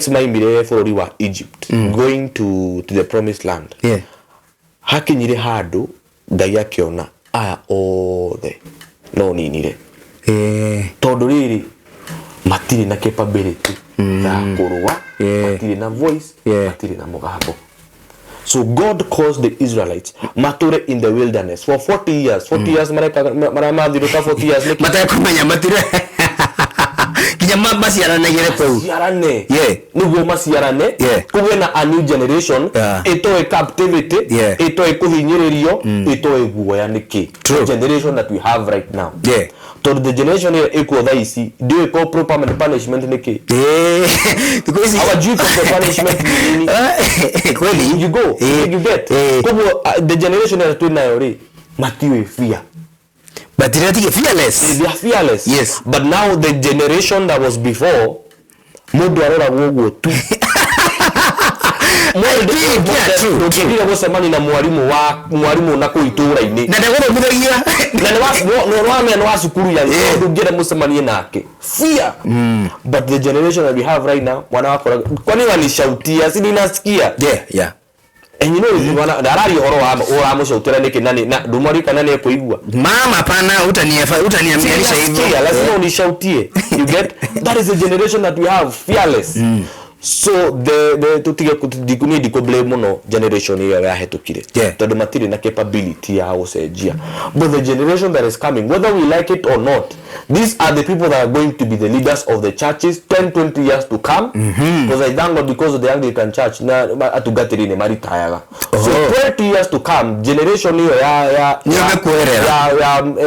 Maimire bũrũri wa Egypt going to the promised land. Hakinyire handũ Ngai akĩona aya othe no ninire. Tondũ rĩrĩ matirĩ na capability ya kũrũa, matirĩ na voice, matirĩ na mũgambo. So God caused the Israelites mature in the wilderness for 40 years. 40 years marathiũrũka 40 years nĩkĩ? Matekũmenya matire kinya maciaranagĩre kũu. Maciarane. Nĩguo maciarane. Kũgĩe na a new generation ĩtoĩ captivity, ĩtoĩ kũhinyĩrĩrio, ĩtoĩ guoya nĩkĩ. The generation that we have right now. Tondũ the generation ĩyo ĩkuo thaa ici ndiũĩ ko proper punishment nĩkĩ. Hawajui proper punishment ni nini. Kweli. You go, you get. Koguo the generation ĩrĩa twĩ nayo rĩ matiũĩ fear. But they are fearless. They are fearless. Yes. But now the generation that was before, mundu aroragwo ũguo tu. Mũndũ gũcemania na mwarimu na kũu itũũra-inĩ. Na ndagũthomithagia. Na nĩ wa cukuru ya ndũngĩenda mũcemanie nake. Fear. But the generation that we have right now, mwana wakora kwani wanishautia, si ninasikia. Yeah. And you know, ndararia ũhoro wa ũramũcautĩra nĩkĩ na ndũmwarika kana nĩ ekũigua. Mama hapana, utaniambianisha hivyo. Lazima unishautie. You get? That is the generation that we have, fearless. So the tutige niĩ ndikũ blame mũno generation ĩyo yahetũkire. Tondũ matirĩ na capability ya gũcenjia. But the generation that is coming, whether we like it or not, these are the people that are going to be the leaders of the churches 10, 20 years to come. Because I thank God because of the Anglican Church na atungatĩri nĩ maritayaga. So 20 years to come, generation ĩyo ya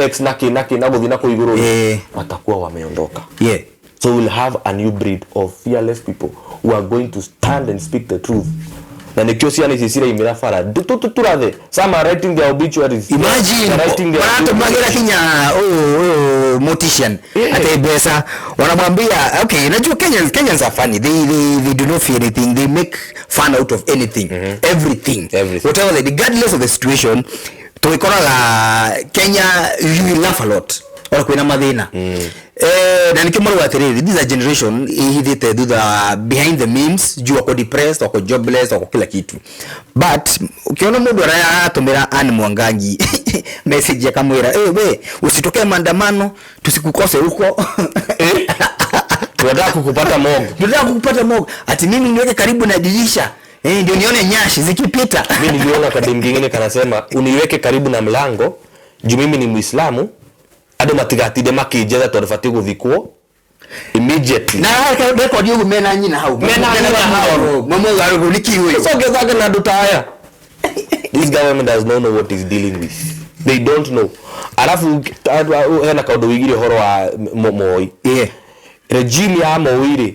X na K na K na gũthiĩ na kũu igũrũ watakuwa wameondoka. So we'll have a new breed of fearless people who are going to stand and speak the truth. Na nikio ciana ici ciraimĩra bara turathe. Some are writing their obituaries. Imagine maratumagira kinya huyu mortician ate mbeca wanamwambia okay, najua Kenyans are funny. They do not fear anything. They make fun out of anything. Everything. Whatever they, regardless of the situation. Tuikoraga Kenya, you will laugh a lot. Ora kwina mathina. Na nikio marauga atiriri, this is a generation ihithite thutha behind the memes, juu wako depressed, wako jobless, wako kila kitu. But ukiona mundu aratumira Anne Mwangangi message akamwira, we usitokee maandamano, tusikukose huko. Tunataka kukupata mogo. Tunataka kukupata mogo. Ati mimi niweke karibu na dirisha. Ndio nione nyashi zikipita. Mimi niliona kadem kingine kanasema uniweke karibu na mlango juu mimi ni Muislamu. Andũ matigatinde makĩnjetha tondũ batiĩ gũthikwo immediately. Na record ũguo mena nyina hau. Mena nyina hau. Mama garugu niki huyo. So ngethage na andũ ta aya. This government does not know what is dealing with. They don't know. Alafu hena kaũndũ wĩgirie ũhoro wa Moi. Regime ya Moi rĩ,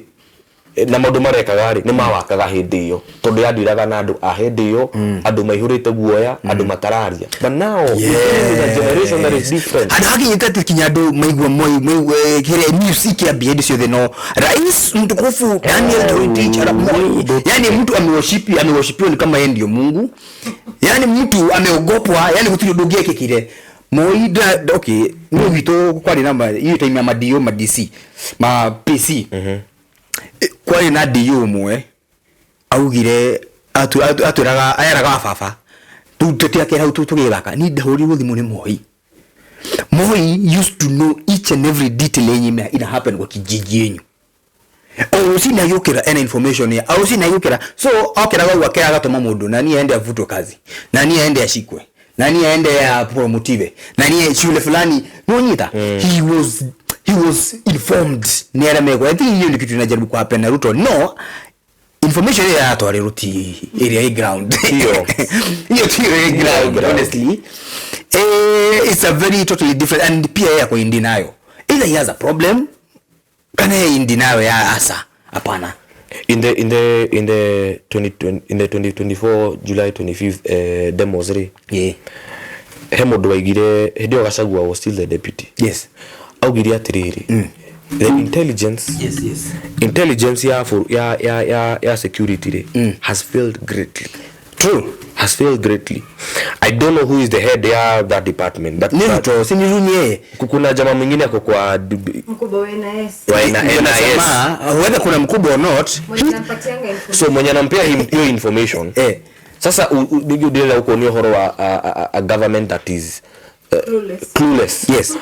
Na maũndũ marekaga rĩ, nĩ mawakaga hĩndĩ ĩyo, tondũ yandiraga na andũ a hĩndĩ ĩyo, andũ maihũrĩte guoya, andũ matararia. But now we're dealing with a generation that is different. Handũ hakinyĩte atĩ kinya andũ maigua Moi, maigua kĩrĩa news ikiambia hĩndĩ ciothe, no Rais Mtukufu Daniel Toroitich arap Moi. Yani mtu amewoshipiwa ni kama yeye ndio Mungu. Yani mtu ameogopwa, yani gũtirĩ ũndũ ũngĩekĩkire. Moi okay, nĩ gwitũ kwarĩ na hiyo time ya ma DO, ma DC, ma PC. Kwarĩ na DO ũmwe augire atwĩraga, ayaraga baba tũtiakĩra hau tũgĩthaka, ni ndahũrirwo thimũ nĩ Moi. Moi used to know each and every detail yenye ina happen kwa kijiji yenyu. O rũcinĩ agĩũkĩra ena information ya, o rũcinĩ agĩũkĩra, so okĩraga ũguo akĩraga agatũma mũndũ, nani aende avutwe kazi, nani aende ashikwe, nani aende apromotive, nani shule fulani, nonyita. He was informed ni arĩa mekwo. I think hiyo ni kitu inajaribu ku happen na Ruto. No information ĩrĩa yatwarĩrwo ti ĩrĩa ĩ ground. Hiyo. Hiyo ti ĩrĩa ĩ ground, ground. Honestly. It's a very totally different, and pia yeye ako in denial. Either he has a problem kana yeye in denial ya asa hapana. In the 2020, in the 2024 July 25th demos rĩ, he mũndũ waigire hĩndĩ ĩyo Gachagua was still the deputy. Augire atĩrĩrĩ, the intelligence, intelligence ya security rĩ, has failed greatly. Has failed greatly. I don't know who is the head ya that department that, Ni that, Ruto, si ni Runye? Kuna jamaa mwingine ako kwa Mkubwa wa NIS. Wa NIS. Nasema whether kuna mkubwa or not. Mwenye anampatianga information. So mwenye anampea hiyo information, sasa nĩguo ndĩrenda gũkuonia ũhoro wa a government that is Clueless. clueless.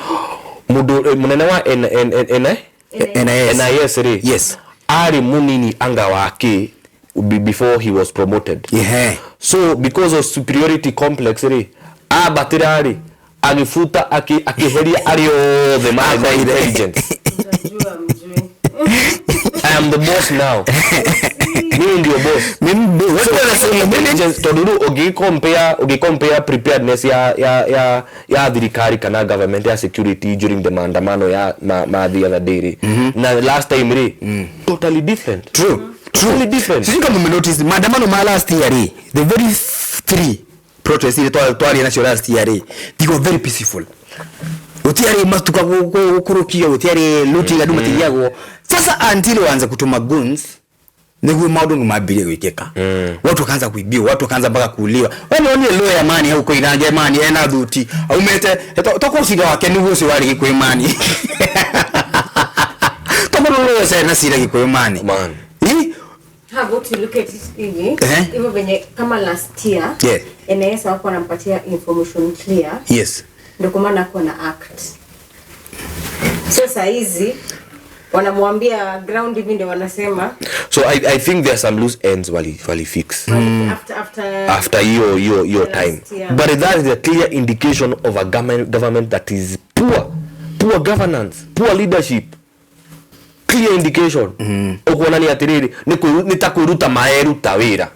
Mũndũ mũnene wa N, N, N, N, NIS. NIS rĩ, arĩ mũnini anga wake before he was promoted. So because of superiority complex rĩ, ambatĩra rĩ, agĩbuta, akĩheria arĩa othe marĩ na intelligence. Mtajua mjui. "I am the boss now, mimi ndio boss." Mimi watu wanasema mimi Intelligence, tondũ rĩu ũngĩcompare preparedness ya thirikari kana government ya security during the maandamano ya ma the other day rĩ, na last time rĩ, totally different. True. Totally different. Sijui kama umenotice maandamano ma last year rĩ, the very three protests iria twarĩ nacio last year rĩ, they were very peaceful. Gũtiarĩ matuka gũkũrũkio, gũtiarĩ looting, andũ matigiagwo. Sasa until waanze kutuma goons nĩguo maũndũ nĩ mambirie gwĩkĩka, watu wakaanza kuibiwa, watu wakaanza mpaka kuuliwa. Wewe nĩ lawyer mani hau koinange mani ena thuti aumĩte toko cira wake nĩguo ũcio warĩ Gĩkũyũ mani, tondũ lawyer cena cira Gĩkũyũ mani. Man. Ĩ? How about you look at it hivi? Eh. Hivyo venye kama last year NIS hawakuwa wanampatia information clear, ndio kwa maana hakuwa na act. So saa hizi wanamwambia ground hivi ndio wanasema. So I think there are some loose ends wali fix After after hiyo Last time. year. But that is a clear indication of a government that is poor, poor governance, poor leadership. Clear indication ukuonania atiriri nĩ ta kwĩruta mareruta wĩra,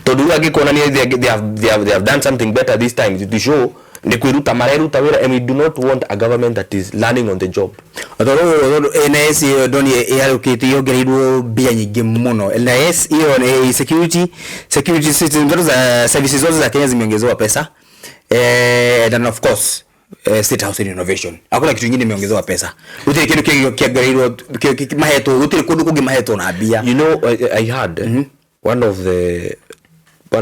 tondũ rĩu angĩkuonania they have done something better this time to show nĩ kwĩruta mareruta wĩra, and we do not want a government that is learning on the job. Tondũ NIS ĩyo ndoni ĩharũkĩte, yongereirwo mbia nyingĩ mũno. NIS hiyo ni security system zote za services zote za Kenya zimeongezewa pesa, and then of course State House renovation. Hakuna kitu kingine imeongezewa pesa, gũtirĩ kĩndũ kĩngĩ kĩongereirwo mahetwo, gũtirĩ kũndũ kũngĩ mahetwo na mbia. I had one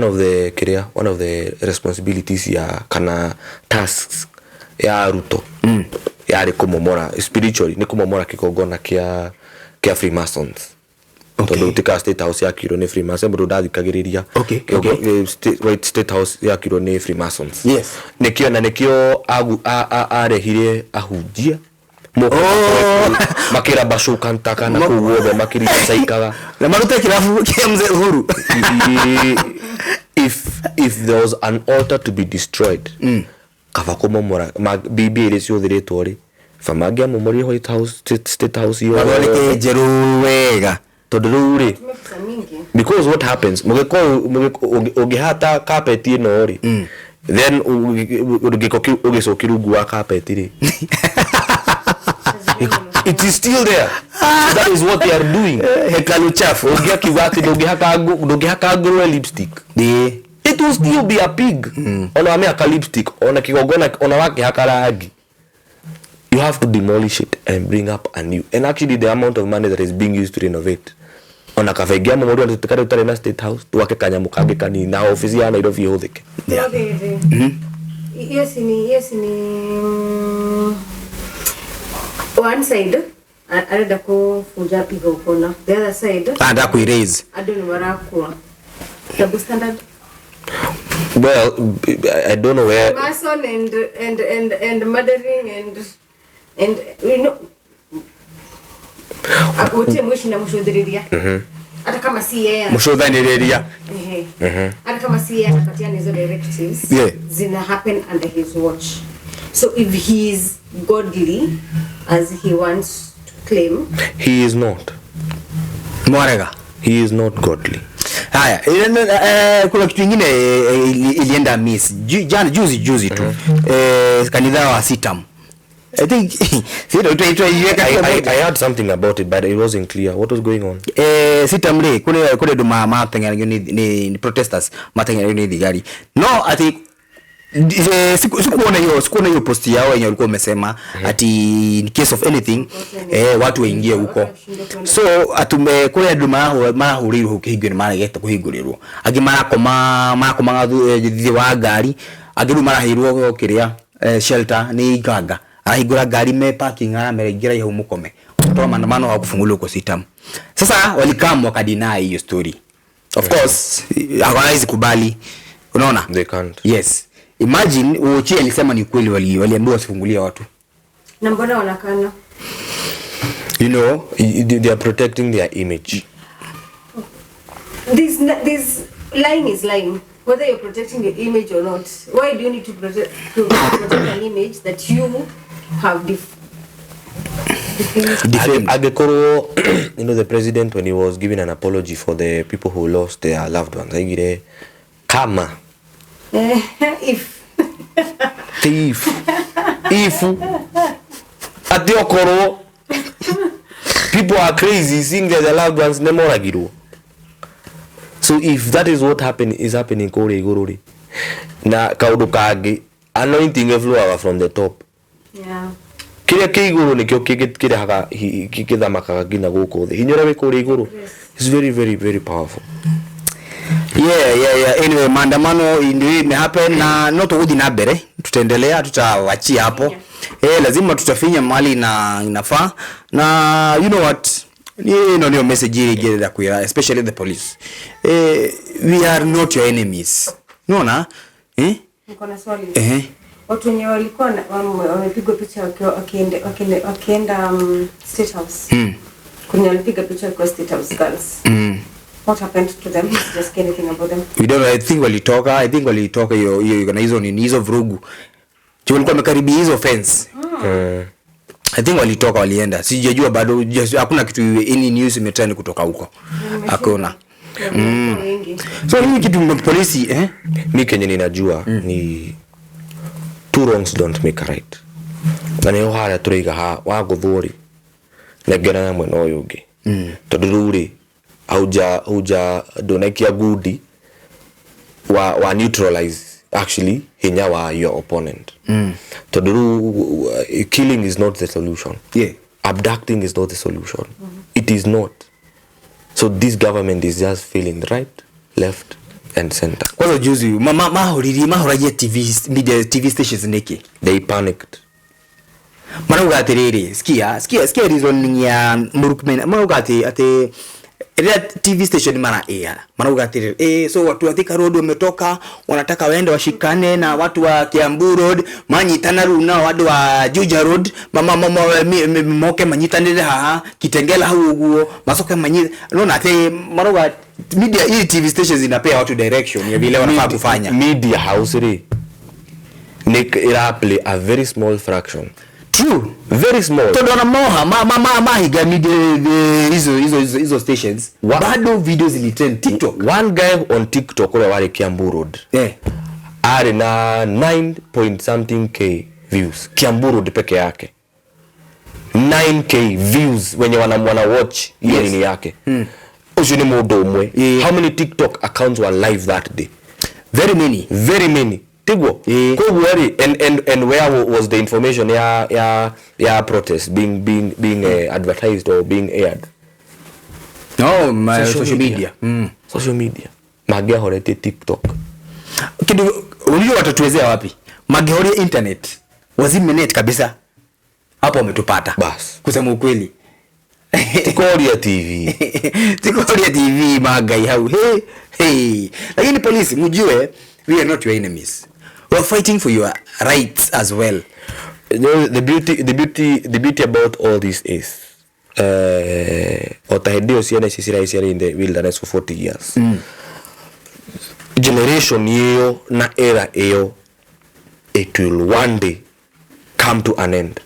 of the kiria, one of the responsibilities ya kana tasks ya Ruto yarĩ kũmomora spiritually, nĩ kũmomora kĩgongona kĩa Freemasons, tondũ tika State House yakirwo nĩ Freemason, mũndũ ndathikagĩrĩria. White State House yakirwo nĩ Freemasons. Nĩkĩo na nĩkĩo arehire ahunjia moke makĩra bacũkantaka na kũu guothe makĩricaikaga. Na marute kĩrabu kĩa mzee Uhuru. If there was an altar to be destroyed, kaba kũmomora mbia iria ciũthĩrĩtwo rĩ, ba mangĩamomorire White House, State House yothe. Mathondeke njerũ wega. Tondũ rĩu rĩ, Tumia pesa mingi. Because what happens, mũgĩkorwo ũngĩhata carpet ĩno rĩ, then gĩko kĩu ũgĩcoki rungu wa carpet rĩ. It is still there. So that is what they are doing. Hekalu chafu. Ũngĩakiuga atĩ ndũngĩhaka ngũrwe lipstick, Ĩĩ. it will still be a pig. Ona wamĩhaka lipstick, ona kĩgongona, ona wakĩhaka rangi, you have to demolish it and bring up a new. And actually the amount of money that is being used to renovate, ona kabengi amwe mũndũ atĩ ũtarĩ na State House, twake kanyamũ kangĩ kanini na ofici ya Nairobi ĩhũthĩke. Yeah. Hiyo si ni one side arenda kũbunja igongona, the other side Anataka kuiraise. andũ nĩ marakua. Double standard. Well, I don't know where Mason and murdering and you know gũtirĩ mũici na mũcũthĩrĩria, hata kama si yeye. Mũcũthanĩrĩria. Ehe. Hata kama si yeye anapatiana hizo directives, zina happen under his watch. So if he is godly as he wants to claim, He is not. Mwarega. He is not godly. Haya, kuna kitu kingine ilienda miss jana, juzi juzi tu. Kanitha wa CITAM. I think sio itaiweka. I heard something about it, but it wasn't clear what was going on. CITAM rĩ, kũrĩ andũ mateng'eragio nĩ protesters, mateng'eragio nĩ thigari. No ati sikuona hiyo post yao yenye walikuwa wamesema ati in case of anything, watu waingie huko. So atume kũrĩ andũ marahũrĩirwo kĩhingo nĩ maregete kũhingũrĩrwo, angĩ marakoma, marakomaga thĩ wa ngari, angĩ rĩu maraheirwo kĩrĩa, shelter nĩ iganga arahingũra ngari me parking, aramera ingĩra hau mũkome. Kutoa maandamano hawakufunguliwa huko CITAM. Sasa walikam wakadeny hiyo story. Of course hawawezi kubali, unaona? They can't. Yes, imagine Uchi alisema ni kweli waliambiwa wasifungulie watu. Na mbona wanakana? You know, They are protecting their image. This lying is lying, whether you're protecting your image or not. Why do you need to protect an image that you have defamed? Defamed. Angĩkorwo the president, when he was giving an apology for the people who lost their loved ones, aigire kama If if atĩ okorwo people are crazy seeing that their loved ones nĩmoragirwo. So if that is what is happening kũrĩa igũrũ rĩ, na kaũndũ kangĩ, anointing flowaga from the top. Kĩrĩa kĩ igũrũ nĩkĩo kĩrehaga gĩthamakaga nginya gũkũ thĩ. Hinya ũrĩa wĩ kũrĩa igũrũ is very, very, very powerful. Yeah. Anyway, maandamano ndio imehappen na no tũgũthiĩ na mbere, tutaendelea, tutawachia hapo. Lazima tutafinya mali na inafaa. Na you know what, ni ĩno nĩyo message ĩrĩa ingĩenda kwĩra, especially the police. We are not your enemies, unaona, eh? Niko na swali. Eh. Watu wenye walikuwa wamepigwa picha wakienda State House, kuna walipiga picha wakiwa State House girls. What happened to them? Just anything about them? We don't know. I think walitoka hiyo hiyo na hizo nini, hizo vurugu. Juu walikuwa wamekaribia hizo fence. I think walitoka, walienda. Sijajua bado, hakuna kitu, any news imetrend kutoka huko. Hakuna. Wengi. So nini kitu polisi, eh? Mi kenye ninajua ni two wrongs don't make a right, na nĩho harĩa tũraiga ha wagũthwo rĩ, nengera na mwena ũyũ ũngĩ, tondũ rĩu rĩ hauja ndũnaikia ngundi wa neutralize actually hinya wa your opponent, tondũ rĩu killing is not the solution. Abducting is not the solution. It is not. So this government is just feeling right, left and center. Kwanza juzi mahũririe mahũragia TV media, TV stations nĩkĩ? They panicked. Marauga atĩrĩrĩ, sikia sikia sikia reasoning ya Murkomen. Marauga atĩ rĩrĩa TV station mara air, marauga atĩrĩrĩ, so watu wa Thika Road wametoka, wanataka waende washikane na watu wa Kiambu Road, manyitana rĩu nao andũ wa Juja Road mama mama moke manyitanĩre haha Kitengela hau ũguo macoke manyita. Unaona atĩ marauga media hii, TV stations inapea watu direction ya vile wanafaa kufanya. Media house rĩ nĩ ira play a very small fraction. True. Very small. Tondu ona moha ma mahiga media, hizo stations, bado video zilitrend TikTok. One guy on TikTok ũrĩa warĩ Kiambu Road arĩ na 9 point something k views. Kiambu Road peke yake. 9K views wenye wana watch hiyo nini yake. Ucio ni mundu umwe. How many TikTok accounts were live that day? Very many. Very many, tiguo? Koguo rĩ, and where was the information ya protest being advertised or being aired? No, my social media. Social media. Mangĩahoretie TikTok. Kindu unajua watatuwezea wapi? Mangehoria internet, wazime net kabisa, hapo wametupata. Bas. Kusema ukweli. Tikoria TV. Tikoria TV magai hau. Hey, hey. Lakini polisi, mjue we are not your enemies. We are fighting for your rights as well. You know, the beauty about all this is, ota hĩndĩ ĩyo ciana ici cirai ciarĩ in the wilderness for 40 years, generation ĩyo na era ĩyo, it will one day come to an end.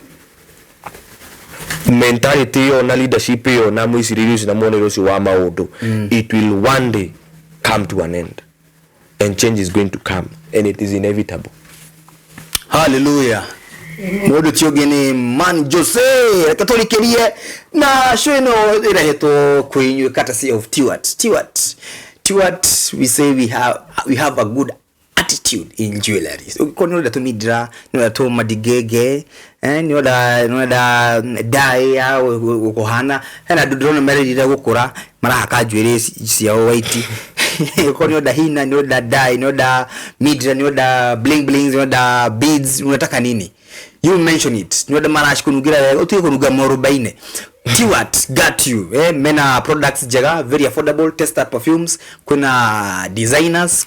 Mentality ĩyo na leadership ĩyo na mwĩcirĩrie ũcio na muonere ũcio wa maũndũ, it will one day come to an end and change is going to come and it is inevitable. Haleluya. Mundu ti ũngĩ nĩ Man Jose. Reke tũrikĩrie na show ĩno ĩrehetwo kwĩ inyuĩ courtesy of Tiwat. Tiwat, Tiwat, we say we have a good attitude in jewelry. Ũngĩkorwo nĩ ũrenda tũmindira, nĩ ũrenda tũmadigege, nĩ ũrenda dye ya gũkũhana, hena andũ ndĩrona merĩrire gũkũra marahaka njuĩrĩ ciao white. Ũkorwo nĩ ũrenda hina, nĩ ũrenda dye, nĩ ũrenda midra, nĩ ũrenda bling blings, nĩ ũrenda beads, unataka nini, you mention it. Nĩ ũrenda maraci kũnungĩra wega, ũtige kũnunga mwarubaine, Tiwat got you. Mena products njega, very affordable, tester perfumes, kwina designers,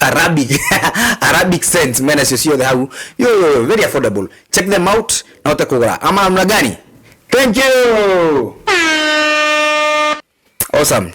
Arabic scents, mena cio ciothe hau. Yo yo yo, very affordable. Check them out na ũte kũgũra ama namna gani. Thank you. Awesome.